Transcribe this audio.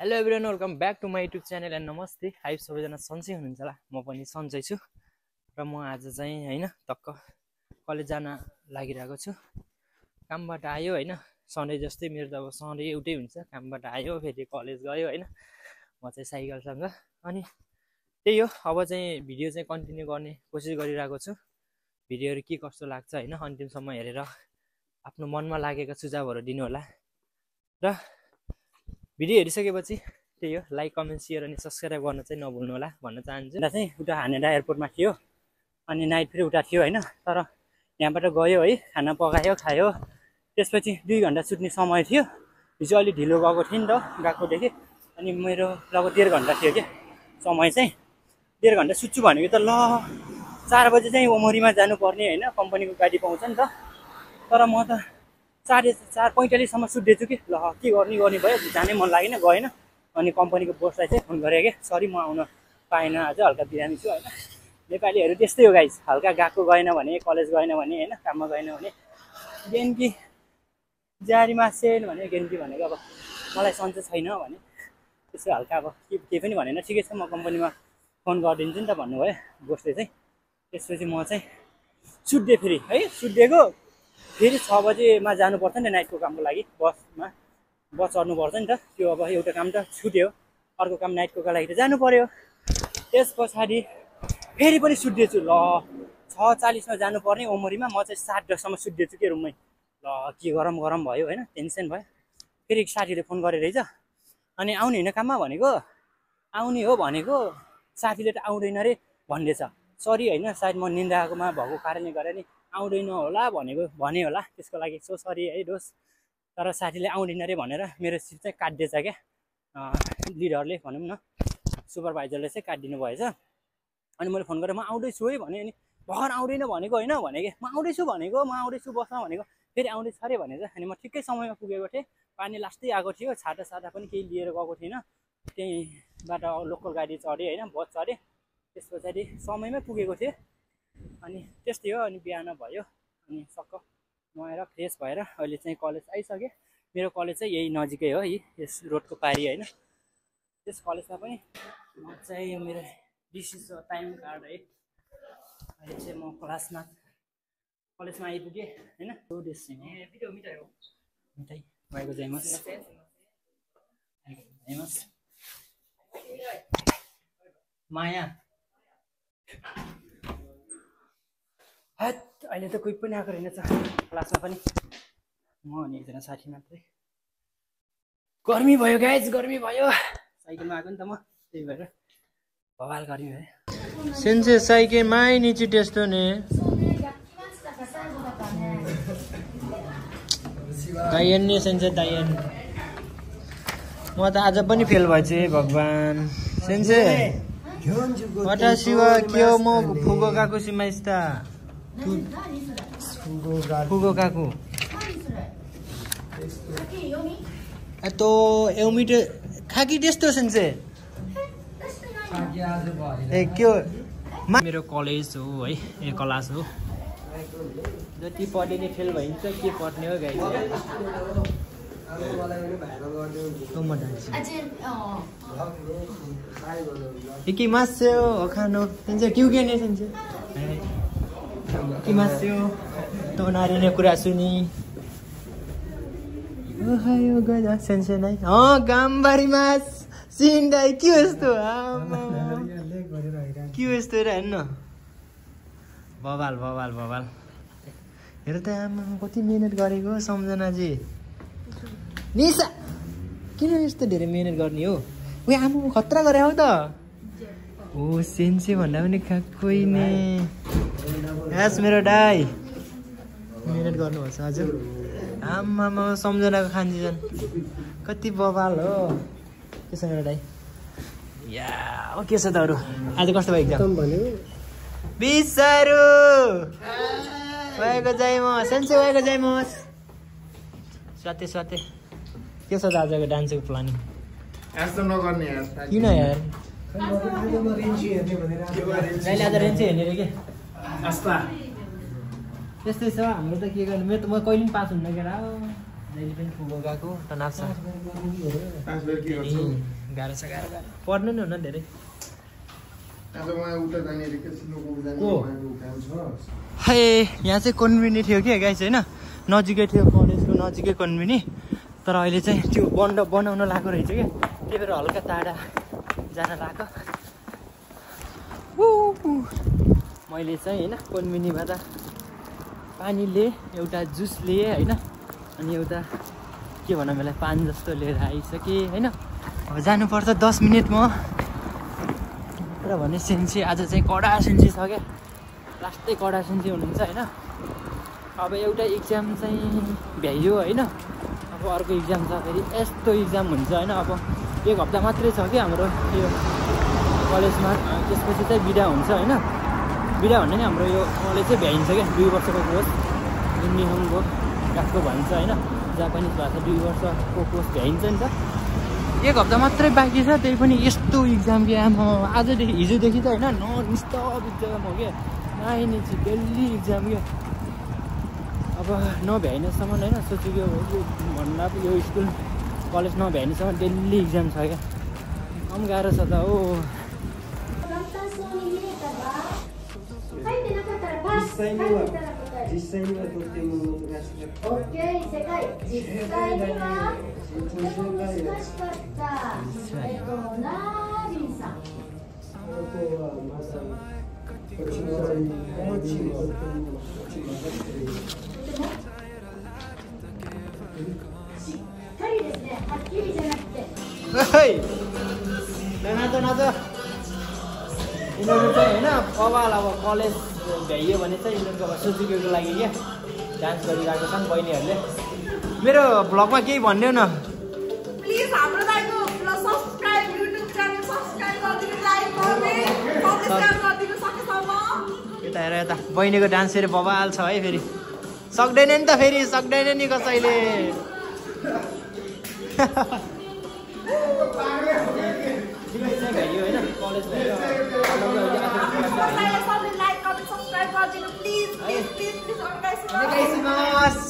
Hello everyone, welcome back to my YouTube channel and नमस्ते। Hi सबैजना सन्चै हुनुहुन्छ होला, म पनि सन्चै छु। र म आज चाहिँ हैन टक्क कलेज जान लागिरहेको छु। कामबाट आयो हैन, सधैँ जस्तै मेरो त अब सधैँ एउटै हुन्छ, कामबाट आयो फेरि कलेज गयो हैन। म चाहिँ साइकलसँग अनि त्यही हो। अब चाहिँ भिडियो चाहिँ कन्टिन्यू गर्ने कोसिस गरिरहेको छु। भिडियोहरू के कस्तो लाग्छ हैन, अन्तिमसम्म हेरेर आफ्नो मनमा लागेका सुझावहरू दिनु होला। र भिडियो हेरिसकेपछि त्यही हो, लाइक कमेन्ट सेयर अनि सब्सक्राइब गर्न चाहिँ नभुल्नु होला भन्न चाहन्छु। उता चाहिँ उता हानेडा एयरपोर्टमा थियो अनि नाइट फेरि उता थियो हैन, तर यहाँबाट गयो है, खाना पकायो खायो। त्यसपछि 2 घन्टा सुत्ने समय थियो। हिजो अलि ढिलो गएको थिएँ नि त, गएकोदेखि अनि मेरो लगभग 1.5 घन्टा थियो क्या समय चाहिँ। 1.5 घन्टा सुत्छु भनेको त ल 4 बजे चाहिँ ओमरीमा जानुपर्ने हैन, कम्पनीको गाडी पाउँछ नि त। तर म त 4:45सम्म सुत्दैछु कि ल के गर्ने भयो, जानै मन लागेन, गएन। अनि कम्पनीको बोसलाई चाहिँ फोन गरेँ क्या, सरी म आउन पाएन, आज हल्का बिरामी छु हैन। नेपालीहरू त्यस्तै हो गाइस, हल्का गएको गएन भने, कलेज गएन भने हैन, काममा गएन भने गेन्की जारीमा सेल भने गेन्की भनेको अब मलाई सन्चै छैन भने त्यसो हल्का अब के पनि भनेन, ठिकै छ म कम्पनीमा फोन गरिदिन्छु नि त भन्नुभयो बोसले चाहिँ। त्यसपछि म चाहिँ सुत्दै फेरि है, सुत्दिएको फेरि 6 बजेमा जानुपर्छ नि नाइटको कामको लागि, बस चढ्नुपर्छ नि त। त्यो अब एउटा काम त छुट्यो, अर्को काम नाइटको लागि त जानु पर्यो। त्यस पछाडि फेरि पनि सुत्दैछु, ल 6:40मा जानुपर्ने ओमरीमा, म चाहिँ 7:10सम्म सुत्दैछु के रुममै। ल के गरम भयो होइन, टेन्सन भयो। फेरि साथीले फोन गरेर रहेछ अनि आउने होइन काममा भनेको, आउने हो भनेको, साथीले त आउँदैन रे भन्दैछ। सरी होइन, सायद म निन्दा आएकोमा भएको कारणले गर्दा नि आउँदैन होला भने होला, त्यसको लागि सो सरी है दोस। तर साथीले आउँदैन रे भनेर मेरो सिट चाहिँ काटिदिएछ क्या, लिडरले भनौँ न, सुपरभाइजरले चाहिँ काटिदिनु भएछ। अनि मैले फोन गरेर म आउँदैछु है भने, अनि भर्खर आउँदैन भनेको होइन भने कि, म आउँदैछु बसमा भनेको, फेरि आउँदैछ अरे भनेछ। अनि म ठिकै समयमा पुगेको थिएँ, पानी लास्टै आएको थियो, छाता पनि केही लिएर गएको थिइनँ, त्यहीँबाट लोकल गाडी चढेँ होइन, बस चढेँ। त्यस पछाडि समयमै पुगेको थिएँ। अनि त्यस्तै हो। अनि बिहान भयो अनि सक्क नुहाएर फ्रेस भएर अहिले चाहिँ कलेज आइसकेँ। मेरो कलेज चाहिँ यही नजिकै हो, यस रोडको पारी होइन। त्यस कलेजमा पनि म चाहिँ यो मेरो दिस इज टाइम कार्ड है। अहिले चाहिँ म कलेजमा आइपुगेँ होइन। मिठाई भएको जाइमस माया अहिले त कोही पनि आएको रहेनछ क्लासमा पनि, म अनि एकजना साथी मात्रै। गर्मी भयो गाइज, गर्मी भयो, साइकलमा आएको नि त म, त्यही भएर बवाल गर्मी भयो। सेन्से साइकलमै निची त्यस्तो नि दायन नि सेन्से दायन। म त आज पनि फेल भएछु है भगवान्। सेन्से वाटासिवा क्यो म फुगो काकु सिमाइस्ता फुगो काकु तो एउमिटे खाकी त्यस्तो सेन्से ए क्यो। मेरो कलेज हो है, ए क्लास हो। जति पढ्ने नि फेल भइन्छ, के पढ्ने हो गाइस। कि मास्यो खानु सेन्से क्यु के नि सेन्से कि मास्यो त नारीले कुरा सुनि ओहायो गजा सेन्से नै गामबारी मास सिन्डाइ के यस्तो के यस्तो हेर्नु न, बवाल हेर त आमा कति मिहिनेत गरेको सम्झनाजी। निसा किन यस्तो धेरै मिहिनेत गर्ने हो, उयो आमा खतरा गरे हौ त। ओ सेन्से भन्दा पनि कोही नै यास मेरो दाई मिहिनेत गर्नुपर्छ हजुर। आमामा सम्झनाको खान्छन् कति बवाल हो। के छ मेरो दाई या के छ त अरू, आज कस्तो भयो एक्जाम भन्यो बिसारो भएको जाइमस सेन्से भएको जाइमस स्वाते के छ त आजको डान्सको प्लानिङ? यस्तो नगर्ने यार, किन यार जहिले आज रेन्च हेर्ने रे के त्यस्तै छ हाम्रो त, के गर्ने। म कहिले पनि पास हुन्न केरा, जहिले पनि पुगो गएको तनाव छ ट्रान्सफर के गर्छु गाह्रो छ पढ्नु नि हुन धेरै आज म उता जाने रे के सिलोको जाने को? काम छ है यहाँ चाहिँ कन्भिनी थियो कि गाइस होइन नजिकै थियो कलेजको नजिकै कन्भिनी तर अहिले चाहिँ त्यो बनाउन लागेको रहेछ क्या त्यही भएर हल्का टाढा जान लाग्यो मैले चाहिँ होइन कन्भिनीबाट पानी लिएँ एउटा जुस लिएँ होइन अनि एउटा के भनौँ मलाई पान जस्तो लिएर आइसकेँ होइन अब जानुपर्छ 10 मिनटमा र भने सेन्सी आज चाहिँ कडा सेन्सी छ क्या लास्टै कडा सेन्सी हुनुहुन्छ होइन अब एउटा इक्जाम चाहिँ भ्याइयो होइन अब अर्को इक्जाम छ फेरि यस्तो इक्जाम हुन्छ होइन अब 1 हप्ता मात्रै छ कि हाम्रो यो कलेजमा त्यसपछि चाहिँ बिदा हुन्छ होइन बिदा भन्ने नि हाम्रो यो कलेज चाहिँ भ्याइन्छ क्या 2 वर्षको कोर्स जुन निहङ्गो काठको भन्छ होइन जापानिज भाषा 2 वर्षको कोर्स भ्याइन्छ नि त 1 हप्ता मात्रै बाँकी छ त्यही पनि यस्तो इक्जाम कि आजदेखि हिजोदेखि त होइन नन स्टप इक्जाम हो क्या नआइने चाहिँ डेली इक्जाम क्या अब नभ्याइनेसम्म होइन सोच्छु कि भन्दा यो स्कुल कलेज नभ्याइनेसम्म डेली इक्जाम छ क्या कम गाह्रो छ त हो यिनीहरू चाहिँ होइन अबाल अब कलेज भ्याइयो भने चाहिँ यिनीहरूको अब सोचिएको लागि क्या डान्स गरिरहेको छन् बहिनीहरूले मेरो भ्लगमा केही भनिदेऊ न प्लिज हाम्रो दाइको सब्स्क्राइब युट्युब च्यानल सब्स्क्राइब गरिदिनु लाइक कमेन्ट शेयर गरिदिनु सकेसम्म यता हेर यता बहिनीको डान्स फेरि बवाल छ है फेरि सक्दैन नि त फेरि सक्दैन नि कसैले भ्याइयो होइन कलेज भ्याइयो लाइक कमेन्ट सब्स्क्राइब गरिदिनु please please please please guys